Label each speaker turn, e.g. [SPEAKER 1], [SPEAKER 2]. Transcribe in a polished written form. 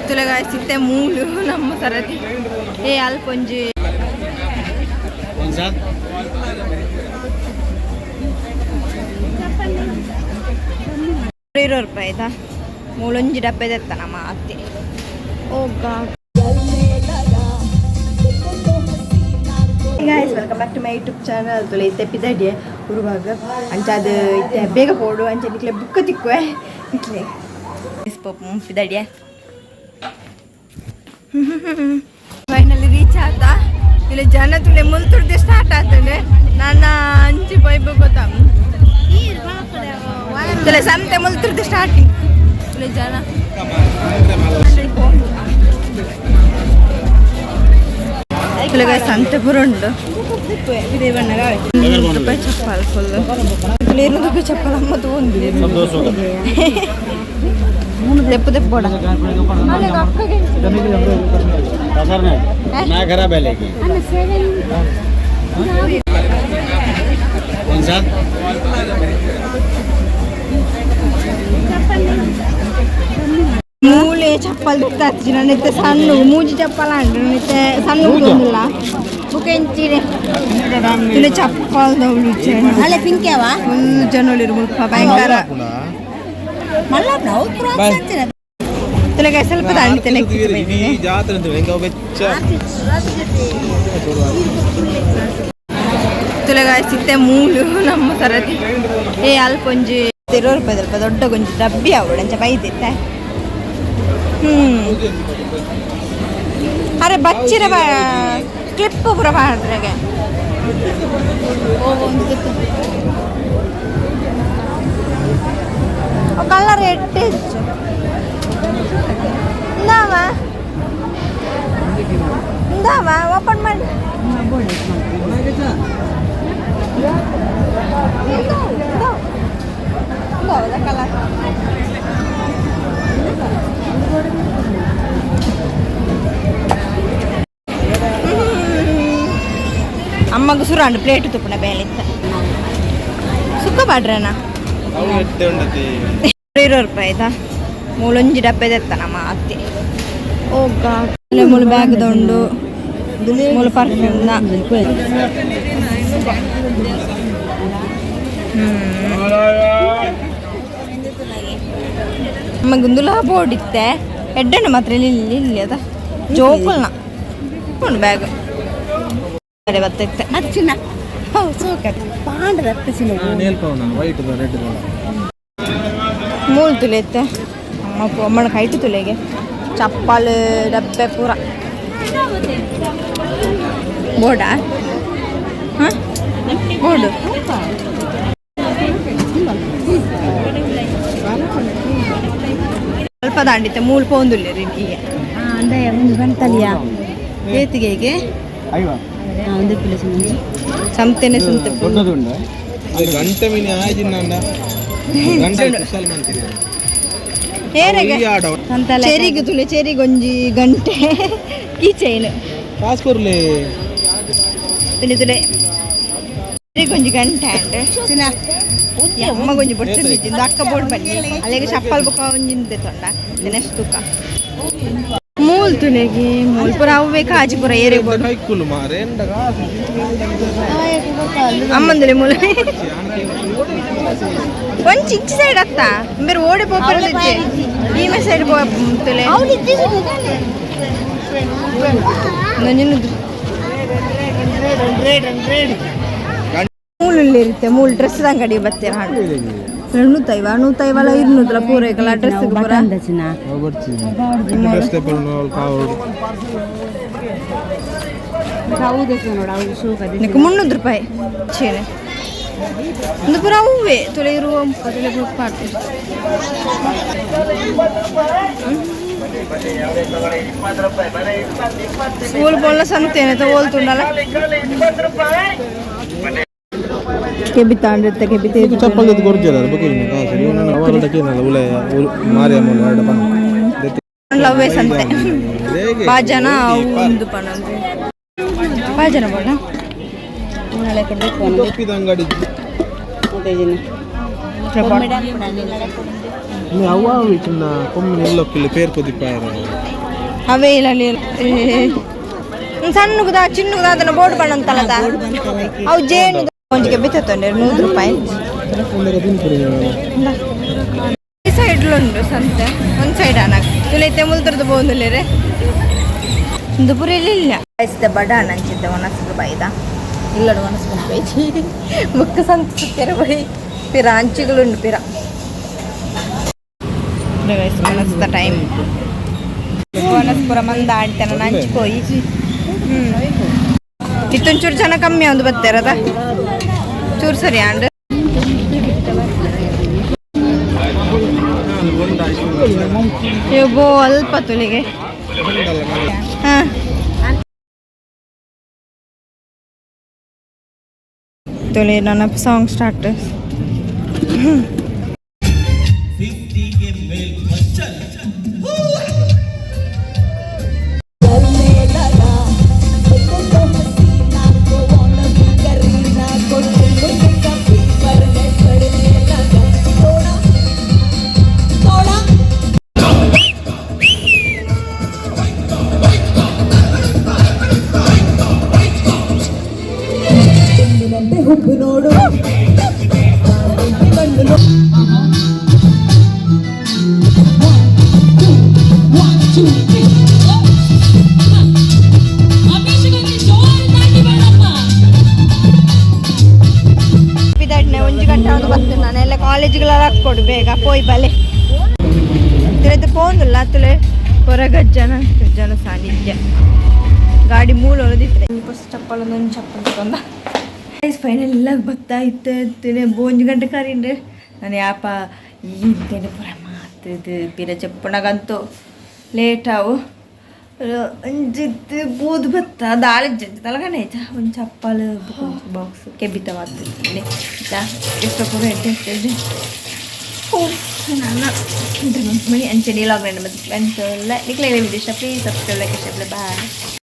[SPEAKER 1] ತುಲೆಗಾಯ್ ಸಿತ್ತೆ ಮೂಲು ನಮ್ಮ ಸರತಿ ಏ ಅಲ್ಪೊಂಜಿ.
[SPEAKER 2] कौन सा?
[SPEAKER 1] 20 ರೂಪಾಯಿ ಆಯ್ತಾ? ಮೂಲೊಂಜಿ ಡಬ್ಬೆ ತೆತ್ತ ನಮ್ಮ ಅತ್ತೆ. ಓ god. Guys, welcome back to my YouTube channel. ತುಲೆ ಇತ್ತೆ ಪಿದಡಿಯೆ ಉರುವಾಗ ಅಂಚಾದ ಇತ್ತೆ ಬೇಗ ಪೋಡು ಅಂಚ ನಿಕ್ಲೆ ಬುಕ್ಕ ತಿಕ್ಕುವೆ ನಿಕ್ಲೆ ಪೋಪು ಪಿದಡಿಯೆ. ಫೈನಲಿ ರೀಚ್ ಆತ. ಇಲ್ಲಿ ಜನ ತುಲೆ ಮುಲ್ತುರ್ದೆ ಸ್ಟಾರ್ಟ್ ಆಗ್ತದೆ. ನನ್ನ ಅಂಚಿ ಪೈಪು ಗೊತ್ತಾ ತುಲೆ ಸಂತೆ ಮುಲ್ತುರ್ದೆ ಸ್ಟಾರ್ಟಿಂಗ್. ತುಲೆ ಜನ ತುಲೆಗ ಸಂತೆ ಪೂರ ಉಂಡು. 100 ರೂಪಾಯಿ ಚಪ್ಪಲ್ ಫುಲ್. 200 ರೂಪಾಯಿ ಚಪ್ಪಲ್ ಅಮ್ಮ ತಗೊಂಡು ದೆಪ್ಪು ದೆಪ್ಪು ಬೋಡ.
[SPEAKER 2] ना खराब है लेकिन कौन सा?
[SPEAKER 1] ಮೂಲೆ ಚಪ್ಪಲ್ ದೆತ್ತಾಚಿ ನನ್ನ ಇತ್ತೆ ಸಣ್ಣ ಮೂಜಿ ಚಪ್ಪಲ ಅಂಡು ಇತ್ತೆ ಸಣ್ಣ ಉಂದುಲ್ಲ ಬುಕ್ಕ ಎಂಚಿನೆ ತುಲೆ ಚಪ್ಪಲ್ ದೌಲು.
[SPEAKER 3] ಅಲ್ಲೇ ಪಿಂಕ್ ಯಾವ?
[SPEAKER 1] ಫುಲ್ ಜನೊಲಿರು ಮುಲ್ಪ ಭಯಂಕರ. ತುಲೆಗ ಸ್ವಲ್ಪ ದಾಂಡಿತೆ ನೆಕ್ಕಿತ್ತು ಬೈದಿದೆ.
[SPEAKER 2] ಜಾತ್ರೆ ಅಂತ ಹೆಂಗ ಬೆಚ್ಚ.
[SPEAKER 1] ತುಲೆಗ ಸಿತ್ತೆ ಮೂಲು ನಮ್ಮ ಸರತಿ ಏ ಅಲ್ಪೊಂಜಿ 20 ರೂಪಾಯಿ ಸ್ವಲ್ಪ ದೊಡ್ಡ ಗೊಂಜಿ ಡಬ್ಬಿ ಆವಡು ಅಂಚ ಬೈದಿತ್ತೆ. ಅರೆ ಬಚ್ಚಿರ ಕ್ಲಿಪ್ ಪೂರ ಮಾಡಿದ್ರಾಗೆ ಕಲರ್ ಎಟ್ಟೆ ಹೆಚ್ಚು. ಇಂದಾವ ಇಂದಾವ ಓಪನ್ ಮಾಡಿ. ಕಲರ್. ಅಮ್ಮಗ ಸುರಾಂಡು ಪ್ಲೇಟ್ ತುಪ್ಪಣ ಬೇಲಿತ್ತ ಸುಕ್ಕ ಪಾಡ್ರೇನಾ?
[SPEAKER 2] ಅವು ಎಟ್ಟೆ ಉಂಡತಿ.
[SPEAKER 1] 20 ರೂಪಾಯಿ ಆಯ್ತಾ? ಮೂಲೊಂಜಿ ಡಬ್ಬೆ ತೆತ್ತ ನಮ್ಮ ಅತ್ತೆ. ಓ ಗಾಡ್, ಮೂಲು ಬ್ಯಾಗ್ ದೊಂಡು, ಮೂಲು ಪರ್ಫ್ಯೂಮ್. ನಮಗೊಂದು ಬೋರ್ಡ್ ಇತ್ತೆ ಎಡ್ಡೆಣ್ಣು ಮಾತ್ರ ಇಲ್ಲಿ ಇಲ್ಲಿ ಇಲ್ಲಿ ಅದ ಜೋಕುಲ್ನ ಉಂಡು ಬ್ಯಾಗ್ ಬತ್ತೈತೆ.
[SPEAKER 3] ಅದು ಚಿನ್ನ ಹೌದು ಸೋಕತ್ ಪಾಂಡದ ಅತ್ತ ಚಿನ್ನ.
[SPEAKER 2] ನೇಲ್ಪವನ ವೈಟ್ ರೆಡ್.
[SPEAKER 1] ಮೂಲು ತುಲೆ ಇತ್ತೆ ಅಮ್ಮ ಅಮ್ಮನ ಕೈಟು ತುಲೆಗೆ ಚಪ್ಪಲ್ ಡಬ್ಬೆ ಪೂರ ಬೋರ್ಡಾ? ಹಾಂ, ಬೋರ್ಡು ಸ್ವಲ್ಪ ದಾಂಡಿತ್ತೆ. ಮೂಲು ಪೋಂದುಲ್ಲೆ ಈಗ.
[SPEAKER 3] ಅಂದೆ ಒಂದು ಗಂಟಲಿಯಾ ಏತಿಗೆ ಹೀಗೆ.
[SPEAKER 2] ಐವ.
[SPEAKER 3] ಒಂದು ಕಿಲೋ ಮುಂಜಿ.
[SPEAKER 1] ಸಂತೆನೆ ಸಂತೆ.
[SPEAKER 2] ದೊಡ್ಡದುಂಡ ಅದು ಗಂಟೆ ಮೀನು ಆಯ್ತು ನಂಡ ಗಂಟೆ ಕುಶಲ್ ಮಂತಿರಿ.
[SPEAKER 1] ಏರೆಗೆ ಚೆರಿಗೆ ತುಲೆ ಚೆರಿಗೊಂಜಿ ಗಂಟೆ ಕೀ ಚೈನ್.
[SPEAKER 2] ಕಾಸು ಕೊರ್ಲಿ.
[SPEAKER 1] ತುಲೆ ತುಲೆ ಚೆರಿಗೊಂಜಿ ಗಂಟೆ ಅಂಡ್
[SPEAKER 3] ಚಿನ್ನ.
[SPEAKER 1] ಅಮ್ಮ ಗೊಂಜಿ ಬೊಟ್ಟು ಬಿದ್ದಿಂದು ಅಕ್ಕ ಬೋರ್ಡ್ ಬನ್ನಿ ಅಲ್ಲಿಗೆ ಚಪ್ಪಲ್ ಬೊಕ್ಕ ಒಂಜಿಂದೆ ತೊಂಡ ನೆಕ್ಸ್ಟ್ ತೂಕ ಮೂಲ್ ತುಲೆಗೆ ಮೂಲ್ ಪೂರ ಅವೇ ಕಾಜಿ ಪೂರ ಏರೆ ಬೋರ್ಡ್.
[SPEAKER 2] ಕೈಕುಲು ಮಾರೆ ಎಂಡ ಕಾಸು.
[SPEAKER 1] ಅಮ್ಮಂದುಲೆ ಮೂಲ ಒಂಚಿ ಇಂಚಿ ಸೈಡ್ ಅತ್ತ ಬೇರೆ ಓಡಿ ಪೋಪರ್ ಈಮೆ ಸೈಡ್ ತುಲೆ ನಂಜಿನದು ಮೂಲು ಇರುತ್ತೆ. ಮೂಲು ಡ್ರೆಸ್ ಅಂಗಡಿ ಬತ್ತೀರ ಹಣ್ಣು ನೂತೈವ ನೂತೈವಲ ಇರ್ನೂತಲ ಪೂರೈಕಲ ಡ್ರೆಸ್ ಪೂರ.
[SPEAKER 3] ಚಿನ್ನ.
[SPEAKER 2] ಡ್ರೆಸ್ ಕಾವಡು.
[SPEAKER 3] ಹೌದು ನೋಡು ಅವು ಸೋಕದ.
[SPEAKER 1] ನಿಕ್ 300 ರೂಪಾಯಿ ಚೇನೆ ಒಂದು ಪೂರ ಹೂವೆ ತುಲೆ ಇರುವ ತುಲೆ ಪಾಡ್ತೀರಿ. ಸ್ಕೂಲ್ ಪೋಲ ಸಂತೇನೆ ಓಲ್ತುಂಡಲ್ಲ ಕೆಬಿತಾಂಡಿರ್ತ ಕೆಬಿತೆ.
[SPEAKER 2] ಚಪ್ಪಲ್ ಜೊತೆ ಕೊರ್ಜಲ್ಲ ಬೊಕ ಕಾಸು ಇವನ ಅವರ ಕೇನಲ್ಲ ಉಲೆ ಮಾರಿಯ ಮೂಲ ಹೊರಡ ಪನ್ನ.
[SPEAKER 1] ಲವ್ವೇ ಸಂತೆ ಬಾಜನ ಒಂದು ಪನಂದು ಬಾಜನ ಬೋಡ.
[SPEAKER 3] ನಾಳೆ ಕೊಡ್ಬೇಕು
[SPEAKER 2] ಟೊಪ್ಪಿದ ಅಂಗಡಿ.
[SPEAKER 3] ಮತ್ತೆ ಚಿನ್ನ.
[SPEAKER 2] ಅವ ಚಿನ್ನ ಕೊಮ್ಮಿ ಎಲ್ಲೊಕ್ಕಿಲ್ಲ ಪೇರ್ ಕೊದಿಪ್ಪಾಯರ.
[SPEAKER 1] ಅವೇ ಇಲ್ಲ. ಸಣ್ಣಗುದ ಚಿನ್ನಗುದ ಅದನ್ನ ಬೋರ್ಡ್ ಬಣ್ಣಂತಲ್ಲದ ಅವು ಜೇನು ಒಂಜಿಗೆ ಬಿತ್ತೊಂಡೆ 100 ರೂಪಾಯಿ. ಈ ಸೈಡ್ ಉಂಟು ಸಂತೆ. ಒಂದು ಸೈಡ್ ಅನ್ನ ತುಲೈತೆ ಮುಲ್ತರದು ಬೋಂದುಲೇರೆ ಪೂರ ಇಲ್ಲ ಬಡ ನಂಚಿದ್ದೆ ಒಣಸಿಗೆ ಬೈದ ಇಲ್ಲಡು ಒಣಸ್ಕೊಂಡು ಬೈಜಿ ಮುಕ್ಕ ಸಂತ ಸುತ್ತೆರ ಬೈ ಪಿರ ಅಂಚುಗಳುಂಡು ಪಿರ ಒಣಸ್ದ ಟೈಮ್ ಒಣಸ್ಪುರ ಮಂದ ಆಡ್ತಾನ ನಂಚ್ಕೋಯಿ. ಇತ್ತೊಂಚೂರು ಜನ ಕಮ್ಮಿ ಒಂದು ಬತ್ತಾರದ ಚೂರು ಸರಿ ಅಂಡ್. ಯಬ್ಬೋ, ಅಲ್ಪ ತುಲಿಗೆ. ಹಾ ತುಲಿ ನನ್ನ ಸಾಂಗ್ ಸ್ಟಾರ್ಟ್.
[SPEAKER 4] ಹುಬ್ಬು ನೋಡು.
[SPEAKER 5] ಅಭಿಷೇಕಕ್ಕೆ ಜೋರು ತಾಟಿ ಬೇಡಪ್ಪ.
[SPEAKER 1] ಬಿದಾಡ್ನೆ 1 ಗಂಟೆ ಒಂದು ಬತ್ತು. ನಾನು ಎಲ್ಲ ಕಾಲೇಜ್ಗಳೆಲ್ಲ ಹಾಕ್ಕೊಡು ಬೇಗ ಪೋಯ್ ಬಲೆ. ತುಲೈತೆ ಪೋಂದುಲ್ಲ ತುಲೆ ಹೊರಗ ಜನ ಜನ ಸಾನ್ನಿಧ್ಯ. ಗಾಡಿ ಮೂಲ ಒಳದಿತ್ತು. ಚಪ್ಪಲ್ ಒಂದೊಂದು ಚಪ್ಪಲ್ ತಗೊಂಡ. ಫೈನಲ್ ಎಲ್ಲ ಗೊತ್ತಾಯ್ತು. ತಿನೆ 1 ಗಂಟೆ ಕರೀಂಡ್ರೆ ನಾನು ಯಾಪ ಇಂತೇನೆ ಪೂರ ಮಾತದು ಪಿರ ಚಪ್ಪಣಗಂತೂ ಲೇಟ್ ಆವು. ಅಂಜಿತ್ತು ಬೂದು ಬತ್ತ ದಾಳಿ ತಲಗನೆ ಆಯ್ತಾ. ಒಂದು ಚಪ್ಪಲ್ ಬಾಕ್ಸ್ ಕೆಬಿತ ಮಾತಿದ್ದೀನಿ ಆಯ್ತಾ. ಎಷ್ಟು ಕೂಡ ಎಡ್ಡೆ ಎಡ್ಡೆ ನಾನು ಮಣಿ ಅಂಚೆ ನೀಲಾಗ್. ಮತ್ತೆ ನಿಕ್ಲೆ ವಿಡಿಯೋ ಇಷ್ಟ, please subscribe, like, share. Boy.